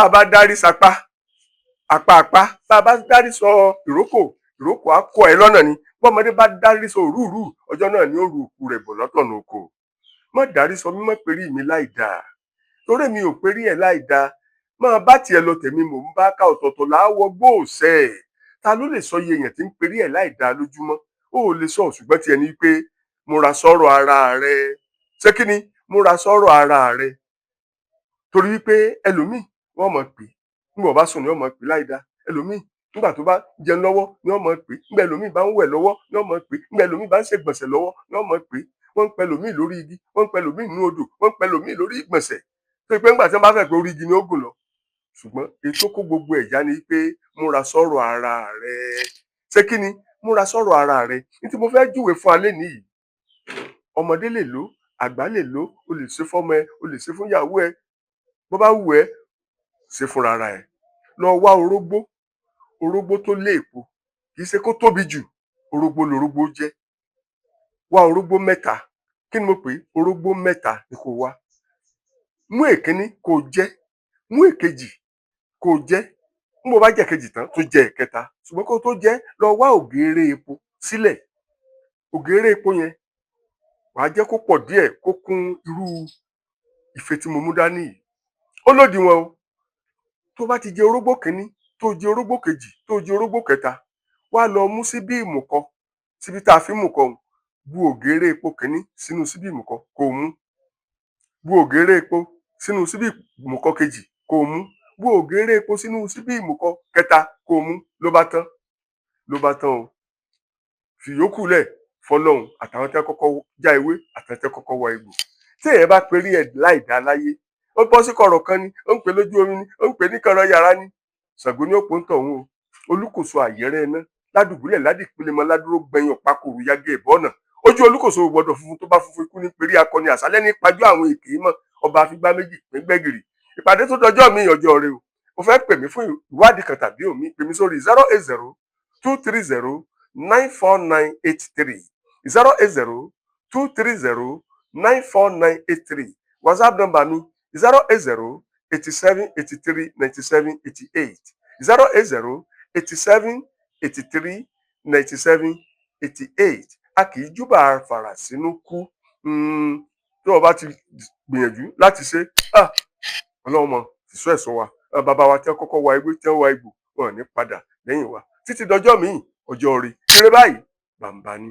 Bá a bá dárí sapá apá apá, bá a bá dárí sọ ìrókò, ìrókò á kọ ẹ lọ́nà ni. Bọ́mọdé bá dárí sọ òrúurú, ọjọ́ náà ni ó ru òkú rẹ̀ bọ̀ lọ́tọ̀nà oko. Má dárí sọ mímọ́ perí mi láì dáa, torí mi ò perí ẹ̀ láì dáa. Máa bá tiẹ̀ lọ, tèmi mò ń bá ká. Ọ̀tọ̀ọ̀tọ̀ là á wọ gbóòsẹ̀. Ta ló lè sọ iye èèyàn tí ń perí ẹ̀ láì dáa lójúmọ́? Ó ò lè sọ. Ṣùgbọ́n tiẹ̀ ni pé múra sọ́rọ̀ ara rẹ. Ṣé kí ni? Múra sọ́rọ̀ ara rẹ, torí wípé ẹlòmíì, wọ́n mọ̀ pé nígbà bá sùn ni wọ́n mọ̀ pé láì dáa. Ẹlòmíì, nígbà tó bá jẹun lọ́wọ́ ni wọ́n mọ̀ pé. Nígbà ẹlòmíì bá ń wẹ̀ lọ́wọ́ ni wọ́n mọ̀ pé. Nígbà ẹlòmíì bá ń ṣègbọ̀nsẹ̀ lọ́wọ́ ni wọ́n mọ̀ pé. Wọ́n ń pẹ ẹlòmíì lórí igi, wọ́n ń pẹ ẹlòmíì nínú odò, wọ́n ń pẹ ẹlòmíì lórí ìgbọ̀nsẹ̀, tó pé nígbà tí wọ́n bá fẹ́ pé orí igi ni ó gùn lọ. Ṣùgbọ́n èyí tó kó gbogbo ẹ̀já ni pé múra sọ́rọ̀ ara rẹ. Ṣé kí ni? Múra sọ́rọ̀ ara rẹ. Ní tí mo fẹ́ júwe fún alẹ́ nìyí, ọmọdé lè lò, àgbà lè lò. O lè ṣe fọ́mọ ẹ, o lè ṣe fún ìyàwó ẹ, bó bá wù ẹ́, ṣe fúnra ara ẹ. Lọ wá orógbó, orógbó tó lé èpo, kì í ṣe kó tóbi jù. Orógbó lorógbó jẹ́. Wá orógbó mẹ́ta. Kí ni mo pè é? Orógbó mẹ́ta ni kó wá. Mú èkíní kó jẹ, mú èkejì kó jẹ. Bí mo bá jẹ kejì tán, tó jẹ ìkẹta. Ṣùgbọ́n kó tó jẹ, lọ wá ògèrè epo sílẹ̀. Ògèrè epo yẹn, wàá jẹ́ kó pọ̀ díẹ̀, kó kún irú ife tí mo mú dání yìí. Ó lódiwọ̀n o. Tó bá ti jẹ orógbó kínní, tó jẹ orógbó kejì, tó jẹ orógbó kẹta, wá lọ mú síbí ìmùkọ, síbí tá a fi ń mùkọ hùn. Bu ògèrè epo kínní sínú síbí ìmùkọ kó o mú. Bu ògèrè epo sínú síbí ìmùkọ kejì kó o mú. Bu ògèrè epo sínú síbí ìmùkọ kẹta kó o mú. Ló bá tán, ló bá tán o. Fìyókù lẹ̀ fọ́lọ́run àtàwọn tí wọ́n kọ́kọ́ já ewé, àtàwọn tí wọ́n kọ́kọ́ wá egbò. Tí èèyàn bá perí ẹ̀ láì dá láyé, ó bọ́ sí kọ̀rọ̀ kan ni, ó ń pè lójú omi ni, ó ń pè ní kọ̀rọ̀ yàrá ni, Ṣàngó ní òpó ń tọ̀hún o. Olúkòso àyẹ̀rẹ́ iná ládùbúlẹ̀ ládìpínlẹ̀ ládúró gbẹ̀yìn ọ̀pákòrò yágé ìbọ̀nà ojú. Olúkòso gbọdọ̀ funfun. Tó bá funfun, ikú ní perí akọni. Àṣálẹ́ ní pajú àwọn èké mọ́ ọba àfigbá méjì pín gbẹ̀gìrì. Ìpàdé tó dọjọ́ mi, ọjọ́ rẹ o. Mo fẹ́ pè mí fún ìwádìí kan tàbí òmí, pè mí sórí 08023094983, 08023094983. WhatsApp number mi, 08087839788, 08087839788. A kì í júbà fàrà sínú kú. Tó o bá ti gbìyànjú láti ṣe, Ọlọ́run mọ̀ ìṣó ẹ̀sọ́ wa. Bàbá wa tí wọ́n kọ́kọ́ wa ewé, tí wọ́n wa egbò, wọn ò ní padà lẹ́yìn wa. Títí dọjọ́ míì, ọjọ́ rí ire báyìí bàǹbà ni.